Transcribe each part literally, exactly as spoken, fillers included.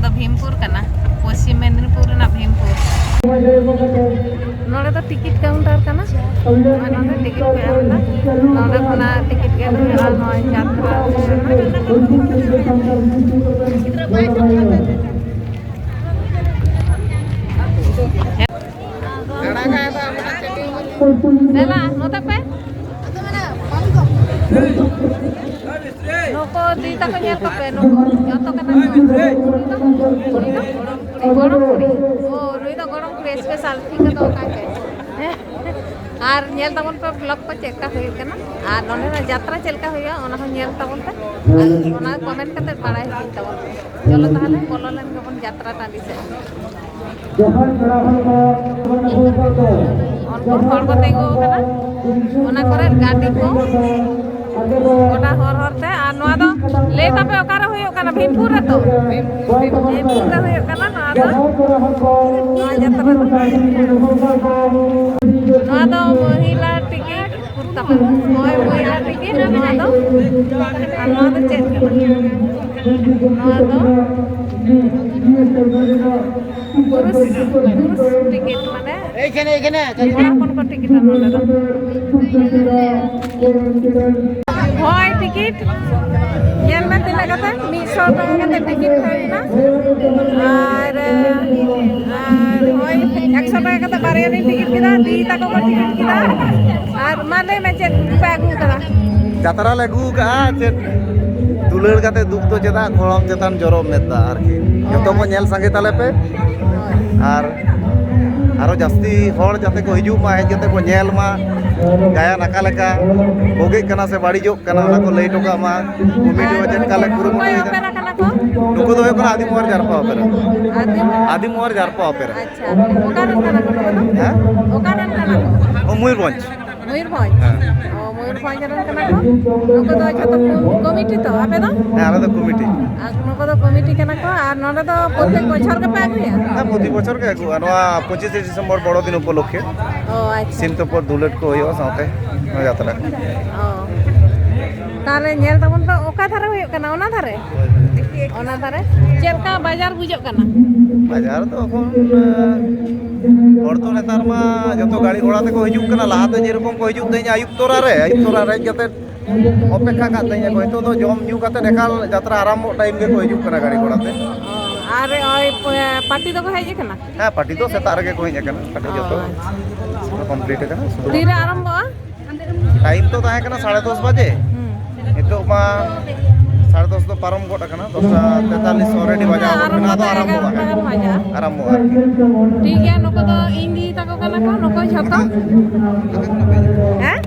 ᱫᱚ ᱵᱷᱤᱢᱯᱩᱨ ᱠᱟᱱᱟ, ᱯᱚᱥᱪᱤᱢ ᱢᱮᱫᱽᱱᱤᱯᱩᱨ ᱨᱮᱱᱟᱜ ᱵᱷᱤᱢᱯᱩᱨ᱾ ᱱᱚᱰᱮ ᱫᱚ ᱴᱤᱠᱤᱴ ᱠᱟᱣᱩᱱᱴᱟᱨ ᱠᱟᱱᱟ᱾ ᱟᱨ ᱱᱚᱰᱮ ᱴᱤᱠᱤᱴ ᱠᱚ ᱮᱢ ᱮᱫᱟ᱾ ᱱᱚᱰᱮ ᱠᱷᱚᱱᱟᱜ ᱴᱤᱠᱤᱴ ᱜᱮᱫ ᱦᱩᱭᱩᱜᱼᱟ᱾ ᱱᱚᱜᱼᱚᱭ ᱡᱟᱛᱨᱟ ᱦᱩᱭᱩᱜᱼᱟ᱾ ᱫᱮᱞᱟ, ᱱᱚᱛᱮ ᱯᱮ᱾ ᱱᱩᱠᱩ ᱫᱤ ᱛᱟᱠᱚ ᱧᱮᱞ ᱠᱚᱯᱮ, ᱱᱩᱠᱩ ᱡᱚᱛᱚ ᱠᱟᱱᱟ ᱠᱚ᱾ ᱩᱱᱤ ᱫᱚ ᱜᱚᱲᱚᱢ ᱠᱩᱲᱤ, ᱜᱚᱲᱚᱢ ᱠᱩᱲᱤ᱾ ᱳ, ᱱᱩᱭ ᱫᱚ ᱜᱚᱲᱚᱢ ᱠᱩᱲᱤ, special ᱴᱷᱤᱠ ᱫᱚ ᱚᱱᱠᱟ ᱜᱮ᱾ ᱟᱨ ᱧᱮᱞ ᱛᱟᱵᱚᱱ ᱯᱮ vlog ᱠᱚ ᱪᱮᱫ ᱞᱮᱠᱟ ᱦᱩᱭᱩᱜ ᱠᱟᱱᱟ, ᱟᱨ ᱱᱚᱰᱮᱱᱟᱜ ᱡᱟᱛᱨᱟ ᱪᱮᱫ ᱞᱮᱠᱟ ᱦᱩᱭᱩᱜᱼᱟ, ᱚᱱᱟ ᱦᱚᱸ ᱧᱮᱞ ᱛᱟᱵᱚᱱ ᱯᱮ᱾ ᱟᱨ ᱚᱱᱟ comment ᱠᱟᱛᱮ ᱵᱟᱲᱟᱭ ᱦᱚᱪᱚᱧ ᱛᱟᱵᱚᱱ ᱯᱮ᱾ ᱪᱚᱞᱚ ᱛᱟᱦᱚᱞᱮ ᱵᱚᱞᱚ ᱞᱮᱱ ᱜᱮᱵᱚᱱ ᱡᱟᱛᱨᱟ ᱴᱟᱺᱰᱤ ᱥᱮᱫ᱾ ᱡᱟᱦᱟᱸᱭ ᱯᱮᱲᱟ ᱦᱚᱲ ᱠᱚ ᱵᱚᱱ ᱟᱹᱜᱩ ᱟᱠᱟᱫ ᱫᱚ, ᱩᱱᱠᱩ ᱦᱚᱲ ᱠᱚ ᱛᱤᱸᱜᱩ ᱟᱠᱟᱱᱟ, ᱚᱱᱟ ᱠᱚᱨᱮ ᱜᱟᱹᱰᱤ ᱠᱚ ᱜᱚᱴᱟ ᱦᱚᱨ ᱦᱚᱨ ᱛᱮ᱾ ᱟᱨ ᱱᱚᱣᱟ ᱫᱚ ᱞᱟᱹᱭ ᱛᱟᱯᱮ ᱚᱠᱟᱨᱮ ᱦᱩᱭᱩᱜ ᱠᱟᱱᱟ? ᱵᱷᱤᱢᱯᱩᱨ ᱨᱮᱛᱚ? ᱵᱷᱤᱢᱯᱩᱨ ᱨᱮ ᱦᱩᱭᱩᱜ ᱠᱟᱱᱟ ᱱᱚᱣᱟ ᱫᱚ, ᱱᱚᱣᱟ ᱡᱟᱛᱨᱟ ᱫᱚ᱾ ᱱᱚᱣᱟ ᱫᱚ ᱢᱚᱦᱤᱞᱟ ᱴᱤᱠᱤᱴ ᱠᱩᱨᱛᱟ ᱯᱮ᱾ ᱱᱚᱜᱼᱚᱭ ᱢᱚᱦᱤᱞᱟ ᱴᱤᱠᱤᱴ ᱱᱚᱣᱟ ᱫᱚ᱾ ᱟᱨ ᱱᱚᱣᱟ ᱫᱚ ᱪᱮᱫ ᱠᱟᱱᱟ? ᱱᱚᱣᱟ ᱫᱚ ᱯᱩᱨᱩᱥ, ᱯᱩᱨᱩᱥ ᱴᱤᱠᱤᱴ, ᱢᱟᱱᱮ ᱮᱭᱠᱷᱟᱱᱮ, ᱮᱭᱠᱷᱟᱱᱮ, ᱮᱭᱠᱷᱟᱱᱮ᱾ ᱠᱚᱲᱟ ᱦᱚᱯᱚᱱ ᱠᱚ ᱴᱤᱠᱤᱴᱟ ᱱᱚᱰᱮ ᱫᱚ᱾ ᱦᱳᱭ, ᱴᱤᱠᱤᱴ ᱧᱮᱞ ᱢᱮ ᱛᱤᱱᱟᱹᱜ ᱠᱟᱛᱮ, ᱢᱤᱫ ᱥᱚ ᱴᱟᱠᱟ ᱠᱟᱛᱮ ᱴᱤᱠᱤᱴ ᱦᱩᱭ ᱮᱱᱟ᱾ ᱟᱨ, ᱟᱨ ᱦᱳᱭ, ᱮᱠᱥᱚ ᱴᱟᱠᱟ ᱠᱟᱛᱮ ᱵᱟᱨᱭᱟ ᱨᱤᱧ ᱴᱤᱠᱤᱴ ᱠᱮᱫᱟ, ᱫᱤᱫᱤ ᱛᱟᱠᱚ ᱠᱚ ᱴᱤᱠᱤᱴ ᱠᱮᱫᱟ᱾ ᱟᱨ ᱢᱟ ᱞᱟᱹᱭ ᱢᱮ, ᱪᱮᱫ ᱯᱮ ᱟᱹᱜᱩ ᱠᱟᱫᱟ? ᱡᱟᱛᱨᱟ ᱞᱮ ᱟᱹᱜᱩ ᱠᱟᱜᱼᱟ, ᱪᱮᱫ ᱫᱩᱞᱟᱹᱲ ᱠᱟᱛᱮ ᱫᱩᱠ ᱫᱚ ᱪᱮᱫᱟᱜ, ᱜᱚᱲᱚᱢ ᱪᱮᱛᱟᱱ ᱡᱚᱨᱚᱜ ᱢᱮᱫ ᱫᱟᱜ ᱟᱨᱠᱤ᱾ ᱡᱚᱛᱚ ᱠᱚ ᱧᱮᱞ ᱥᱟᱸᱜᱮ ᱛᱟᱞᱮ ᱯᱮ᱾ ᱟᱨ ᱟᱨᱚ ᱡᱟᱹᱥᱛᱤ ᱦᱚᱲ ᱡᱟᱛᱮ ᱠᱚ ᱦᱤᱡᱩᱜ ᱢᱟ, ᱦᱮᱡ ᱠᱟᱛᱮ ᱠᱚ ᱧᱮᱞ ᱢᱟ, ᱜᱟᱭᱟᱱ ᱚᱠᱟ ᱞᱮᱠᱟ ᱵᱷᱟᱜᱮᱜ ᱠᱟᱱᱟ ᱥᱮ ᱵᱟᱹᱲᱤᱡᱚᱜ ᱠᱟᱱᱟ, ᱚᱱᱟ ᱠᱚ ᱞᱟᱹᱭ ᱦᱚᱴᱚ ᱠᱟᱜ ᱢᱟ᱾ ᱠᱚᱢᱤᱴᱤ ᱦᱚᱸ ᱪᱮᱫ ᱞᱮᱠᱟ ᱞᱮ ᱚᱠᱚᱭ ᱠᱩᱨᱩᱢᱩᱴᱩᱭᱮᱫᱟ᱾ ᱚᱯᱮᱨᱟ ᱠᱟᱱᱟ ᱠᱚ? ᱱᱩᱠᱩ ᱫᱚ ᱦᱩᱭᱩᱜ ᱠᱟᱱᱟ ᱟᱹᱫᱤᱢ ᱚᱣᱟᱨ ᱡᱟᱨᱯᱟ ᱚᱯᱮᱨᱟ᱾ ᱟᱹᱫᱤᱢ? ᱟᱹᱫᱤᱢ ᱚᱣᱟᱨ ᱡᱟᱨᱯᱟ ᱚᱯᱮᱨᱟ᱾ ᱟᱪᱪᱷᱟ, ᱚᱠᱟ ᱨᱮᱱ ᱠᱟᱱᱟ ᱠᱚ ᱱᱩᱠᱩ ᱫᱚ? ᱦᱮᱸ? ᱚᱠᱟ ᱨᱮᱱ ᱠᱟᱱᱟ ᱠᱚ? ᱚ, ᱢᱚᱭᱩᱨᱵᱷᱚᱸᱡᱽ᱾ ᱢᱚᱭᱩᱨᱵᱷᱚᱸᱡᱽ? ᱦᱮᱸ᱾ ᱚ, ᱢᱚᱭᱩᱨᱵᱷᱚᱸᱡᱽ ᱨᱮᱱ ᱠᱟᱱᱟ ᱠᱚ᱾ ᱱᱩᱠᱩ ᱫᱚ ᱡᱷᱚᱛᱚ ᱠᱚ-, ᱠᱚᱢᱤᱴᱤ ᱛᱚ, ᱟᱯᱮ ᱫᱚ? ᱦᱮᱸ, ᱟᱞᱮ ᱫᱚ ᱠᱚᱢᱤᱴᱤ᱾ ᱟᱨ ᱱᱩᱠᱩ ᱫᱚ ᱠᱚᱢᱤᱴᱤ ᱠᱟᱱᱟ ᱠᱚ, ᱟᱨ ᱱᱚᱰᱮ ᱫᱚ ᱯᱨᱚᱛᱮᱠ ᱵᱚᱪᱷᱚᱨ ᱜᱮᱯᱮ ᱟᱹᱜᱩᱭᱟ? ᱦᱮᱸ, ᱯᱨᱚᱛᱤ ᱵᱚᱪᱷᱚᱨ ᱜᱮ ᱟᱹᱜᱩᱜᱼᱟ᱾ ᱱᱚᱣᱟ ᱯᱚᱸᱪᱤᱥᱮ ᱰᱤᱥᱮᱢᱵᱚᱨ ᱵᱚᱲᱚ ᱫᱤᱱ ᱩᱯᱚᱞᱚᱠᱠᱷᱮ ᱚ, ᱟᱪᱪᱷᱟ᱾ ᱥᱤᱢ ᱛᱩᱯᱩᱫ ᱫᱩᱞᱟᱹᱴ ᱠᱚ ᱦᱩᱭᱩᱜᱼᱟ, ᱥᱟᱶᱛᱮ ᱱᱚᱣᱟ ᱡᱟᱛᱨᱟ᱾ ᱚ᱾ ᱛᱟᱦᱞᱮ ᱧᱮᱞ ᱛᱟᱵᱚᱱ ᱯᱮ, ᱚᱠᱟ ᱫᱷᱟᱨᱮ ᱦᱩᱭᱩᱜ ᱠᱟᱱᱟ? ᱚᱱᱟ ᱫᱷᱟᱨᱮ? ᱦᱳᱭ, ᱦᱳᱭ᱾ ᱚᱱᱟ ᱫᱷᱟᱨᱮ ᱪᱮᱫ ᱞᱮᱠᱟ ᱵᱟᱡᱟᱨ ᱵᱩᱡᱷᱟᱹᱜ ᱠᱟᱱᱟ? ᱵᱟᱡᱟᱨ ᱫᱚ ᱮᱠᱷᱚᱱ, ᱟᱸ, ᱦᱚᱲ ᱫᱚ ᱱᱮᱛᱟᱨ ᱢᱟ ᱡᱚᱛᱚ ᱜᱟᱹᱲᱤ ᱜᱷᱚᱲᱟ ᱛᱮᱠᱚ ᱦᱤᱡᱩᱜ ᱠᱟᱱᱟ᱾ ᱞᱟᱦᱟᱛᱮ ᱡᱮᱨᱚᱠᱚᱢ ᱠᱚ ᱦᱤᱡᱩᱜ ᱛᱟᱦᱮᱸᱜᱼᱟ ᱟᱹᱭᱩᱵ ᱛᱚᱨᱟ ᱨᱮ, ᱟᱹᱭᱩᱵ ᱛᱚᱨᱟ ᱨᱮ ᱦᱮᱡ ᱠᱟᱛᱮ ᱚᱯᱮᱠᱠᱷᱟ ᱠᱟᱜ ᱛᱟᱦᱮᱸᱜᱼᱟ ᱠᱚ᱾ ᱱᱤᱛᱚᱜ ᱫᱚ ᱡᱚᱢ ᱧᱩ ᱠᱟᱛᱮ ᱮᱠᱟᱞ ᱡᱟᱛᱨᱟ ᱟᱨᱟᱢᱵᱷᱚᱜ ᱴᱟᱭᱤᱢ ᱜᱮᱠᱚ ᱦᱤᱡᱩᱜ ᱠᱟᱱᱟ ᱜᱟᱹᱲᱤ ᱜᱷᱚᱲᱟ ᱛᱮ᱾ ᱚ, ᱟᱨ ᱳᱭ ᱯᱟᱨᱴᱤ ᱫᱚᱠᱚ ᱦᱮᱡ ᱟᱠᱟᱱᱟ? ᱦᱮᱸ, ᱯᱟᱨᱴᱤ ᱫᱚ ᱥᱮᱛᱟᱜ ᱨᱮᱜᱮ ᱠᱚ ᱦᱮᱡ ᱟᱠᱟᱱᱟ, ᱯᱟᱨᱴᱤ ᱡᱚᱛᱚ ᱚ, ᱟᱪᱪᱷᱟ᱾ ᱠᱚᱢᱯᱞᱤᱴ ᱟᱠᱟᱱᱟ᱾ ᱥᱩᱫᱷᱩ ᱛᱤᱨᱮ ᱟᱨᱟᱢᱵᱷᱚᱜᱼᱟ? ᱴᱟᱭᱤᱢ ᱛᱚ ᱛᱟᱦᱮᱸ ᱠᱟᱱᱟ ᱥᱟᱲᱮ ᱫᱚᱥ ᱵᱟᱡᱮ, ᱦᱩᱸ᱾ ᱱᱤᱛᱚᱜ ᱢᱟ ᱥᱟᱲᱮ ᱫᱚᱥ ᱫᱚ ᱯᱟᱨᱚᱢ ᱜᱚᱫ ᱟᱠᱟᱱᱟ, ᱫᱚᱥᱴᱟ ᱛᱮᱛᱟᱞᱤᱥ already ᱵᱟᱡᱟᱣ ᱜᱚᱫ ᱟᱨᱟᱢᱵᱷᱚ ᱠᱟᱱᱟ, ᱟᱫᱚ ᱫᱚ ᱟᱨᱟᱢᱵᱷᱚᱜᱼᱟ᱾ ᱮᱜᱟᱨᱚᱴᱟ ᱜᱟᱱ ᱵᱟᱡᱟᱜᱼᱟ᱾ ᱟᱨᱟᱢᱵᱷᱚᱜᱼᱟ ᱟᱨᱠᱤ᱾ ᱴᱷᱤᱠ ᱜᱮᱭᱟ, ᱱᱩᱠᱩ ᱫᱚ ᱤᱧ ᱫᱤᱫᱤ ᱛᱟᱠᱚ ᱠᱟᱱᱟ ᱠᱚ, ᱱᱩᱠᱩ ᱡᱷᱚᱛᱚ᱾ ᱦᱮᱸ?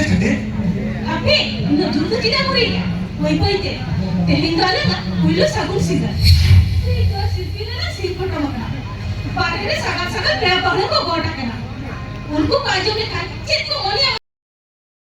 ᱦᱟᱯᱮ, ᱩᱱᱟᱹᱜ ᱡᱳᱨ ᱫᱚ ᱪᱮᱫᱟᱜ ᱮᱢ ᱨᱩᱭᱮᱫᱼᱟ? ᱵᱟᱹᱭ ᱵᱟᱹᱭ ᱛᱮ, ᱛᱮᱦᱮᱧ ᱫᱚ ᱟᱞᱟᱝᱟᱜ ᱯᱩᱭᱞᱩ ᱥᱟᱹᱜᱩᱱ ᱥᱤᱸᱜᱟᱹᱲ᱾ ᱥᱤᱞᱯᱤ ᱞᱟᱝ ᱥᱤᱞ ᱯᱚᱴᱚᱢ ᱟᱠᱟᱱᱟ᱾ ᱵᱟᱨᱦᱮ ᱨᱮ ᱥᱟᱜᱟᱲ ᱥᱟᱜᱟᱲ ᱯᱮᱲᱟ ᱯᱟᱹᱦᱲᱟᱹ ᱠᱚ ᱜᱚᱰ ᱟᱠᱟᱱᱟ᱾ ᱩᱱᱠᱩ ᱠᱚ ᱟᱸᱡᱚᱢ ᱞᱮᱠᱷᱟᱱ ᱪᱮᱫ ᱠᱚ ᱢᱚᱱᱮᱭᱟ